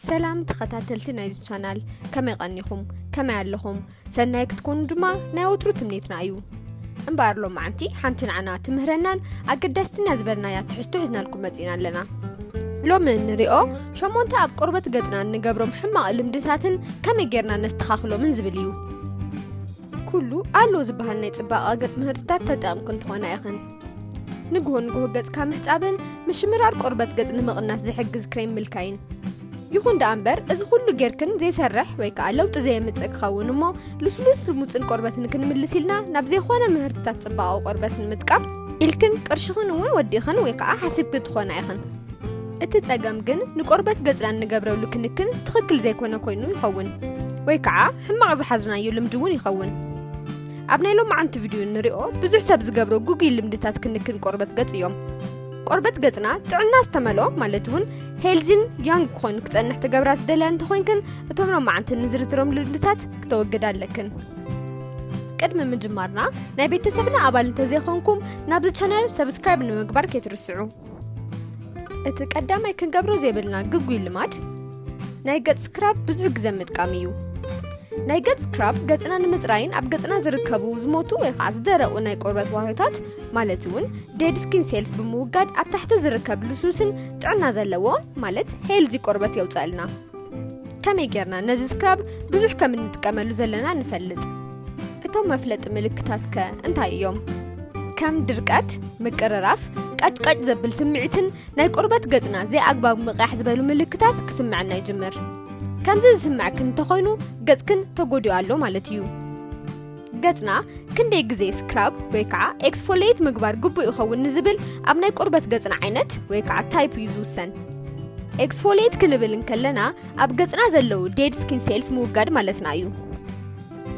ሰላም ተኸታተልቲ ናይዚ ቻናል፣ ከመይ ቀኒኹም? ከመይ ኣለኹም? ሰናይ ክትኮኑ ድማ ናይ ወትሩ ትምኒትና እዩ። እምበኣር ሎማዓንቲ ሓንቲ ንዓና ትምህረናን ኣገዳስትና ዝበልናያ ትሕዝቶ ሒዝናልኩም መጺና ኣለና። ሎሚ እንሪኦ ሸሞንተ ኣብ ቆርበት ገጽና እንገብሮም ሕማቕ ልምድታትን ከመይ ጌርና ነስተኻኽሎምን ዝብል እዩ። ኩሉ ኣሎ ዝበሃል ናይ ጽባቐ ገጽ ምህርትታት ተጠቐምክን ትኾና ኢኽን። ንግሆ ንግሆ ገጽካ ምሕጻብን ምሽምራር ቆርበት ገጽ ንምቕናስ ዝሕግዝ ክሬም ምልካይን። ይኹን ደኣ እምበር፣ እዚ ኩሉ ጌርክን ዘይሰርሕ ወይ ከኣ ለውጢ ዘየምጽእ ክኸውን እሞ፣ ልስሉስ ልሙጽን ቆርበት ንክንምልስ ኢልና ናብ ዘይኮነ ምህርትታት ጽባቐ ቆርበት ንምጥቃም ኢልክን ቅርሽኽን እውን ወዲኽን ወይ ከኣ ሓሲብኪ ትኾና ኢኽን። እቲ ጸገም ግን ንቆርበት ገጽና እንገብረሉ ክንክን ትኽክል ዘይኮነ ኮይኑ ይኸውን፣ ወይ ከኣ ሕማቕ ዝሓዝናዮ ልምዲ እውን ይኸውን። ኣብ ናይ ሎማዓንቲ ቪድዮ እንሪኦ ብዙሕ ሰብ ዝገብሮ ግጉይ ልምድታት ክንክን ቆርበት ገጽ እዮም። ቆርበት ገጽና ጥዕና ዝተመልኦ ማለት እውን ሄልዚን ያንግ ኮይኑ ክጸንሕ ትገብራ ትደልያ እንተኾይንክን እቶም ሎማዓንቲ ንዝርዝሮም ልምድታት ክተወግዳ ኣለክን። ቅድሚ ምጅማርና ናይ ቤተሰብና ኣባል እንተዘይኮንኩም ናብዚ ቻናል ሰብስክራይብ ንምግባር ከይትርስዑ። እቲ ቀዳማይ ክንገብሮ ዘይብልና ግጉይ ልማድ ናይ ገጽ ስክራብ ብዙሕ ግዜ ምጥቃም እዩ። ናይ ገጽ ስክራብ ገጽና ንምጽራይን ኣብ ገጽና ዝርከቡ ዝሞቱ ወይ ከዓ ዝደረቑ ናይ ቆርበት ዋህዮታት ማለት እውን ዴድ ስኪን ሴልስ ብምውጋድ ኣብ ታሕቲ ዝርከብ ልስሉስን ጥዕና ዘለዎ ማለት ሄልዚ ቆርበት የውፀልና። ከመይ ጌርና ነዚ ስክራብ ብዙሕ ከም እንጥቀመሉ ዘለና ንፈልጥ? እቶም መፍለጢ ምልክታት ከ እንታይ እዮም? ከም ድርቀት፣ ምቅርራፍ፣ ቀጭቀጭ ዘብል ስምዒትን ናይ ቆርበት ገጽና ዘይኣግባብ ምቕያሕ ዝበሉ ምልክታት ክስምዐና ይጅምር። ከምዚ ዝስምዐክን እንተኾይኑ ገጽክን ተጎዲኡ ኣሎ ማለት እዩ። ገጽና ክንደይ ግዜ ስክራብ ወይ ከዓ ኤክስፎሊየት ምግባር ግቡእ ይኸውን ንዝብል ኣብ ናይ ቆርበት ገጽና ዓይነት ወይ ከዓ ታይፕ እዩ ዝውሰን። ኤክስፎሊየት ክንብል እንከለና ኣብ ገጽና ዘለዉ ዴድ ስኪን ሴልስ ምውጋድ ማለትና እዩ።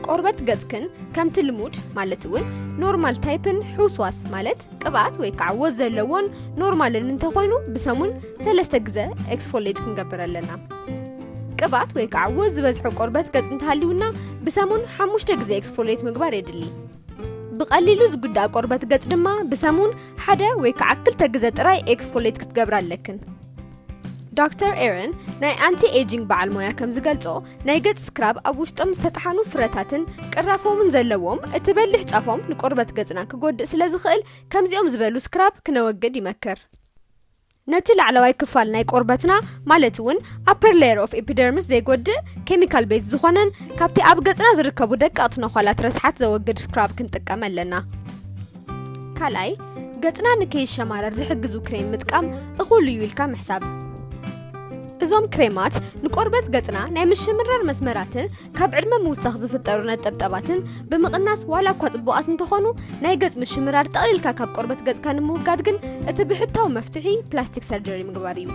ቆርበት ገጽክን ከምቲ ልሙድ ማለት እውን ኖርማል ታይፕን ሕውስዋስ ማለት ቅብኣት ወይ ከዓ ወዝ ዘለዎን ኖርማልን እንተኾይኑ ብሰሙን ሰለስተ ግዘ ኤክስፎሌት ክንገብር ኣለና። ቅብኣት ወይ ከዓ ወዝ ዝበዝሖ ቆርበት ገጽ እንተሃልዩና ብሰሙን ሓሙሽተ ግዘ ኤክስፎሌት ምግባር የድሊ። ብቐሊሉ ዝጉዳእ ቆርበት ገጽ ድማ ብሰሙን ሓደ ወይ ከዓ ክልተ ግዘ ጥራይ ኤክስፎሌት ክትገብር ኣለክን። ዶክተር ኤረን ናይ ኣንቲ ኤጂንግ በዓል ሞያ ከም ዝገልጾ ናይ ገጽ ስክራብ ኣብ ውሽጦም ዝተጠሓኑ ፍረታትን ቅራፎምን ዘለዎም እቲ በሊሕ ጫፎም ንቆርበት ገጽና ክጎድእ ስለ ዝኽእል ከምዚኦም ዝበሉ ስክራብ ክነወግድ ይመክር። ነቲ ላዕለዋይ ክፋል ናይ ቆርበትና ማለት እውን ኣፐር ሌየር ኦፍ ኤፒደርምስ ዘይጎድእ ኬሚካል ቤዝ ዝኾነን ካብቲ ኣብ ገጽና ዝርከቡ ደቀቕቲ ነዃላት ረስሓት ዘወግድ ስክራብ ክንጥቀም ኣለና። ካልኣይ፣ ገጽና ንከይሸማረር ዝሕግዙ ክሬም ምጥቃም እኹል እዩ ኢልካ ምሕሳብ። እዞም ክሬማት ንቆርበት ገጽና ናይ ምሽምራር መስመራትን ካብ ዕድመ ምውሳኽ ዝፍጠሩ ነጠብጠባትን ብምቕናስ ዋላ እኳ ጽቡቓት እንተኾኑ ናይ ገጽ ምሽምራር ጠቕሊልካ ካብ ቆርበት ገጽካ ንምውጋድ ግን እቲ ብሕታዊ መፍትሒ ፕላስቲክ ሰርጀሪ ምግባር እዩ።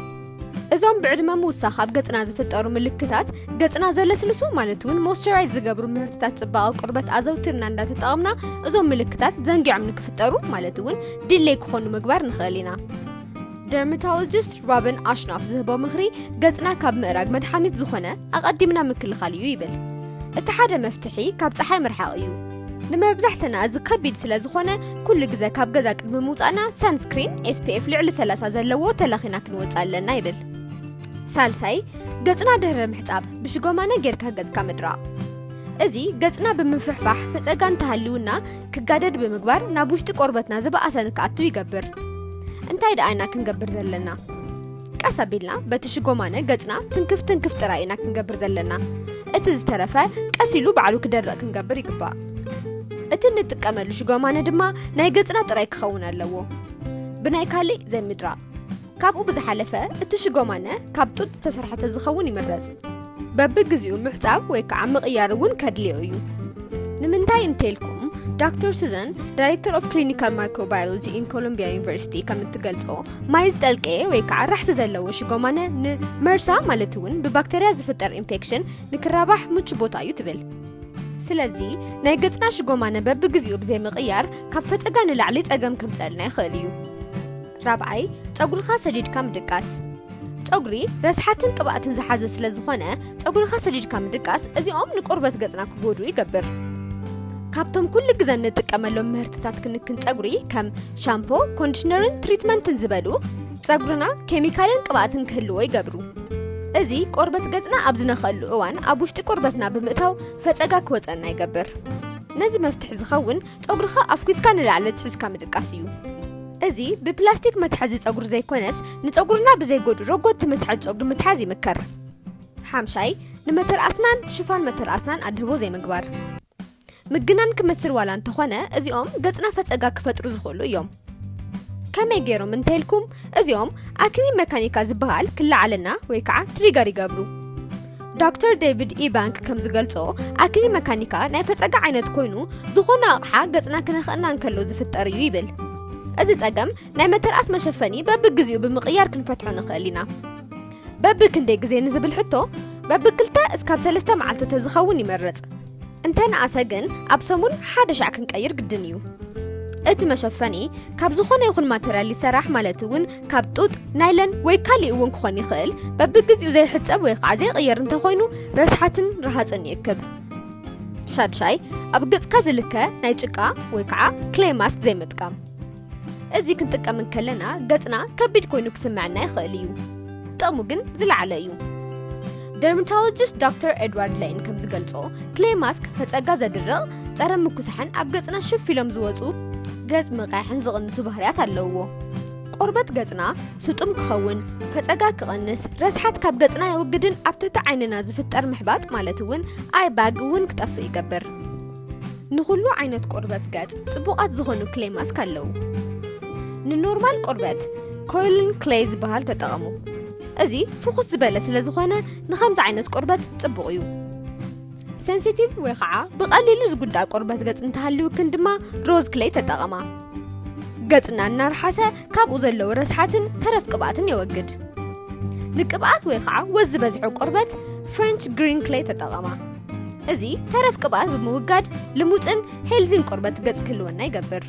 እዞም ብዕድመ ምውሳኽ ኣብ ገጽና ዝፍጠሩ ምልክታት ገጽና ዘለስልሱ ማለት እውን ሞይስቸራይዝ ዝገብሩ ምህርትታት ጽባቐ ቆርበት ኣዘውቲርና እንዳተጠቐምና እዞም ምልክታት ዘንጊዖም ንክፍጠሩ ማለት እውን ዲሌይ ክኾኑ ምግባር ንኽእል ኢና። ደርማቶሎጂስት ሮቢን ኣሽናፍ ዝህቦ ምኽሪ ገጽና ካብ ምእራግ መድሓኒት ዝኾነ ኣቐዲምና ምክልኻል እዩ ይብል። እቲ ሓደ መፍትሒ ካብ ጸሓይ ምርሓቕ እዩ። ንመብዛሕትና እዚ ከቢድ ስለ ዝኾነ ኩሉ ግዘ ካብ ገዛ ቅድሚ ምውጻእና ሳንስክሪን ኤስፒኤፍ ልዕሊ ሰላሳ ዘለዎ ተለኺና ክንወጽእ ኣለና ይብል። ሳልሳይ፣ ገጽና ድሕሪ ምሕጻብ ብሽጎማነ ጌርካ ገጽካ ምድራቕ። እዚ ገጽና ብምፍሕፋሕ ፈጸጋ እንተሃልዩና ክጋደድ ብምግባር ናብ ውሽጢ ቆርበትና ዝበኣሰ ንክኣቱ ይገብር። እንታይ ደኣ ኢና ክንገብር ዘለና? ቀስ ኣቢልና በቲ ሽጎማነ ገጽና ትንክፍ ትንክፍ ጥራይ ኢና ክንገብር ዘለና። እቲ ዝተረፈ ቀስ ኢሉ ባዕሉ ክደርቕ ክንገብር ይግባእ። እቲ እንጥቀመሉ ሽጎማነ ድማ ናይ ገጽና ጥራይ ክኸውን ኣለዎ። ብናይ ካልእ ዘይምድራቕ። ካብኡ ብዝሓለፈ እቲ ሽጎማነ ካብ ጡጥ ዝተሰርሐ ተዝኸውን ይምረጽ። በብግዚኡ ምሕጻብ ወይ ከዓ ምቕያር እውን ከድልዮ እዩ። ንምንታይ እንተልኩም ዶክተር ሱዛን ዳይሬክተር ኦፍ ክሊኒካል ማይክሮባዮሎጂ ኢን ኮሎምቢያ ዩኒቨርሲቲ ከም እትገልጾ ማይ ዝጠልቀየ ወይ ከዓ ራሕሲ ዘለዎ ሽጎማነ ንመርሳ ማለት እውን ብባክተርያ ዝፍጠር ኢንፌክሽን ንክራባሕ ምቹ ቦታ እዩ ትብል። ስለዚ ናይ ገጽና ሽጎማነ በብግዚኡ ብዘይ ምቕያር ካብ ፈጸጋ ንላዕሊ ጸገም ከምጸልና ይኽእል እዩ። ራብዓይ፣ ጸጉርኻ ሰዲድካ ምድቃስ። ጸጉሪ ረስሓትን ቅብኣትን ዝሓዘ ስለ ዝኾነ ጸጉርኻ ሰዲድካ ምድቃስ እዚኦም ንቆርበት ገጽና ክጎድኡ ይገብር። ካብቶም ኩሉ ግዘ እንጥቀመሎም ምህርትታት ክንክን ጸጉሪ ከም ሻምፖ፣ ኮንዲሽነርን ትሪትመንትን ዝበሉ ጸጉርና ኬሚካልን ቅብኣትን ክህልዎ ይገብሩ። እዚ ቆርበት ገጽና ኣብ ዝነኽኣሉ እዋን ኣብ ውሽጢ ቆርበትና ብምእታው ፈጸጋ ክወጸና ይገብር። ነዚ መፍትሒ ዝኸውን ጸጉርኻ ኣፍኲስካ ንላዕሊ ኣትሒዝካ ምድቃስ እዩ። እዚ ብፕላስቲክ መትሓዚ ጸጉሪ ዘይኮነስ ንጸጉርና ብዘይጎድኡ ረጎድቲ መትሓዚ ጸጉሪ ምትሓዝ ይምከር። ሓምሻይ፣ ንመተርኣስናን ሽፋን መተርኣስናን ኣድህቦ ዘይምግባር። ምግናን ክመስል ዋላ እንተኾነ እዚኦም ገጽና ፈጸጋ ክፈጥሩ ዝኽእሉ እዮም። ከመይ ገይሮም እንተኢልኩም፣ እዚኦም ኣክኒ መካኒካ ዝበሃል ክለዓለና ወይ ከዓ ትሪገር ይገብሩ። ዶክተር ዴቪድ ኢባንክ ከም ዝገልጾ፣ ኣክኒ መካኒካ ናይ ፈጸጋ ዓይነት ኮይኑ፣ ዝኾነ ኣቕሓ ገጽና ክነኽእና እንከሎ ዝፍጠር እዩ ይብል። እዚ ጸገም ናይ መተርኣስ መሸፈኒ በብግዜኡ ብምቕያር ክንፈትሖ ንኽእል ኢና። በብክንደይ ግዜ ንዝብል ሕቶ፣ በብክልተ እስካብ ሰለስተ መዓልቲ ተዝኸውን ይመርጽ። እንተነኣሰ ግን ኣብ ሰሙን ሓደ ሻዕ ክንቀይር ግድን እዩ። እቲ መሸፈኒ ካብ ዝኾነ ይኹን ማተርያል ይሰራሕ፣ ማለት እውን ካብ ጡጥ፣ ናይለን ወይ ካሊእ እውን ክኾን ይኽእል። በብግዚኡ ዘይሕጸብ ወይ ከዓ ዘይቕየር እንተኾይኑ ረስሓትን ረሃጽን ይእክብ። ሻድሻይ፣ ኣብ ገጽካ ዝልከ ናይ ጭቃ ወይ ከዓ ክሌይ ማስክ ዘይምጥቃም። እዚ ክንጥቀም እንከለና ገጽና ከቢድ ኮይኑ ክስምዐና ይኽእል እዩ። ጥቕሙ ግን ዝለዓለ እዩ። ደርማቶሎጂስት ዶክተር ኤድዋርድ ሌን ከም ዝገልጾ፣ ክሌይ ማስክ ፈጸጋ ዘድርቕ፣ ጸረ ምኩሳሕን ኣብ ገጽና ሽፍ ኢሎም ዝወጹ ገጽ ምቕያሕን ዝቕንሱ ባህርያት ኣለውዎ። ቆርበት ገጽና ስጡም ክኸውን፣ ፈጸጋ ክቐንስ፣ ረስሓት ካብ ገጽና የወግድን ኣብ ትሕቲ ዓይንና ዝፍጠር ምሕባጥ ማለት እውን ኣይ ባግ እውን ክጠፍእ ይገብር። ንኹሉ ዓይነት ቆርበት ገጽ ጽቡቓት ዝኾኑ ክሌይ ማስክ ኣለዉ። ንኖርማል ቆርበት ኮይልን ክሌይ ዝበሃል ተጠቐሙ። እዚ ፍኹስ ዝበለ ስለ ዝኾነ ንኸምዚ ዓይነት ቆርበት ጽቡቕ እዩ። ሴንሲቲቭ ወይ ከዓ ብቐሊሉ ዝጉዳእ ቆርበት ገጽ እንተሃልዩክን ድማ ሮዝ ክሌይ ተጠቐማ። ገጽና እናርሓሰ ካብኡ ዘለዉ ረስሓትን ተረፍ ቅብኣትን የወግድ። ንቅብኣት ወይ ከዓ ወዝ ዝበዝሖ ቆርበት ፍሬንች ግሪን ክሌይ ተጠቐማ። እዚ ተረፍ ቅብኣት ብምውጋድ ልሙጽን ሄልዚን ቆርበት ገጽ ክህልወና ይገብር።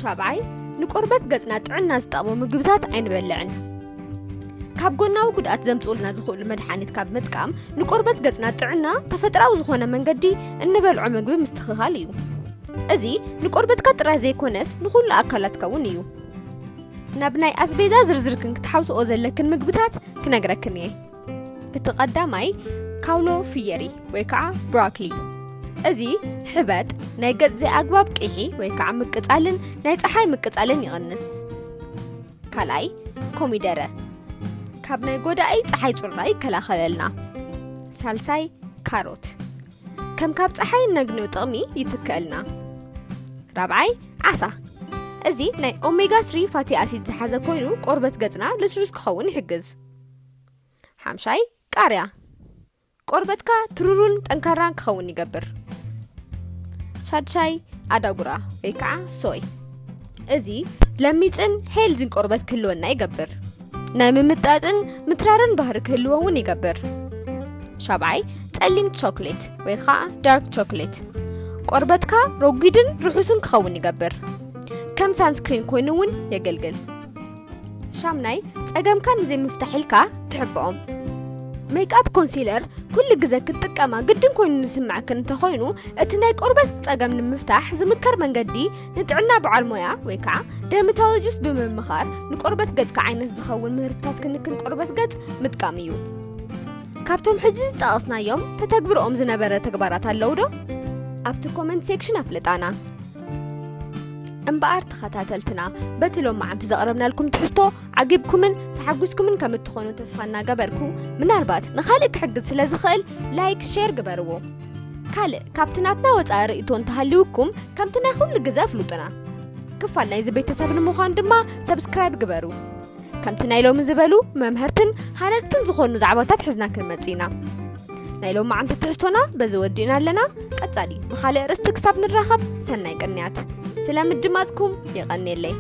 ሻብዓይ፣ ንቆርበት ገጽና ጥዕና ዝጠቕሙ ምግብታት ኣይንበልዕን። ካብ ጎናዊ ጉድኣት ዘምጽኡልና ዝኽእሉ መድሓኒት ካብ ምጥቃም ንቆርበት ገጽና ጥዕና ተፈጥራዊ ዝኾነ መንገዲ እንበልዖ ምግቢ ምስትኽኻል እዩ። እዚ ንቆርበትካ ጥራይ ዘይኮነስ ንኹሉ ኣካላትካ እውን እዩ። ናብ ናይ ኣስቤዛ ዝርዝርክን ክትሓውስኦ ዘለክን ምግብታት ክነግረክን እየ። እቲ ቀዳማይ ካውሎ ፍየሪ ወይ ከዓ ብሮኮሊ። እዚ ሕበጥ፣ ናይ ገጽ ዘይኣግባብ ቅይሒ ወይ ከዓ ምቅጻልን ናይ ጸሓይ ምቅጻልን ይቕንስ። ካልኣይ ኮሚደረ፣ ካብ ናይ ጎዳኢ ጸሓይ ጹራ ይከላኸለልና። ሳልሳይ ካሮት፣ ከም ካብ ጸሓይ እነግንዮ ጥቕሚ ይትክእልና። ራብዓይ ዓሳ፣ እዚ ናይ ኦሜጋ ስሪ ፋቲ ኣሲድ ዝሓዘ ኮይኑ ቆርበት ገጽና ልስሉስ ክኸውን ይሕግዝ። ሓምሻይ ቃርያ፣ ቆርበትካ ትሩሩን ጠንካራን ክኸውን ይገብር። ሻድሻይ ኣዳጉራ ወይ ከዓ ሶይ፣ እዚ ለሚጽን ሄልዚን ቆርበት ክህልወና ይገብር። ናይ ምምጣጥን ምትራርን ባህሪ ክህልዎ እውን ይገብር። ሻብዓይ ጸሊም ቾክሌት ወይ ከዓ ዳርክ ቾክሌት ቆርበትካ ረጒድን ርሑስን ክኸውን ይገብር። ከም ሳንስክሪን ኮይኑ እውን የገልግል። ሻምናይ ጸገምካ ንዘይምፍታሕ ኢልካ ትሕብኦም። ሜክኣፕ ኮንሲለር ኩሉ ግዜ ክትጥቀማ ግድን ኮይኑ ዝስምዐክን እንተኾይኑ፣ እቲ ናይ ቆርበት ጸገም ንምፍታሕ ዝምከር መንገዲ ንጥዕና በዓል ሞያ ወይ ከዓ ደርማቶሎጂስት ብምምኻር ንቆርበት ገጽካ ዓይነት ዝኸውን ምህርትታት ክንክን ቆርበት ገጽ ምጥቃም እዩ። ካብቶም ሕጂ ዝጠቐስናዮም ተተግብርኦም ዝነበረ ተግባራት ኣለዉ ዶ? ኣብቲ ኮመንት ሴክሽን ኣፍልጣና። እምበኣር ተኸታተልትና፣ በቲ ሎማዓንቲ ዘቕረብናልኩም ትሕዝቶ ዓጊብኩምን ተሓጒስኩምን ከም እትኾኑ ተስፋ እናገበርኩ፣ ምናልባት ንኻልእ ክሕግዝ ስለ ዝኽእል ላይክ፣ ሼር ግበርዎ። ካልእ ካብቲ ናትና ወጻኢ ርእይቶ እንተሃልዩኩም ከምቲ ናይ ኩሉ ግዜ ኣፍልጡና። ክፋል ናይዚ ቤተሰብ ንምዃን ድማ ሰብስክራይብ ግበሩ። ከምቲ ናይ ሎሚ ዝበሉ መምሀርትን ሃነጽትን ዝኾኑ ዛዕባታት ሒዝና ክንመጽእ ኢና። ናይ ሎማዓንቲ ትሕዝቶና በዚ ወዲእና ኣለና። ቀጻሊ ብኻልእ ኣርእስቲ ክሳብ ንራኸብ ሰናይ ቅንያት። ስለ ምድማጽኩም የቐንየለይ።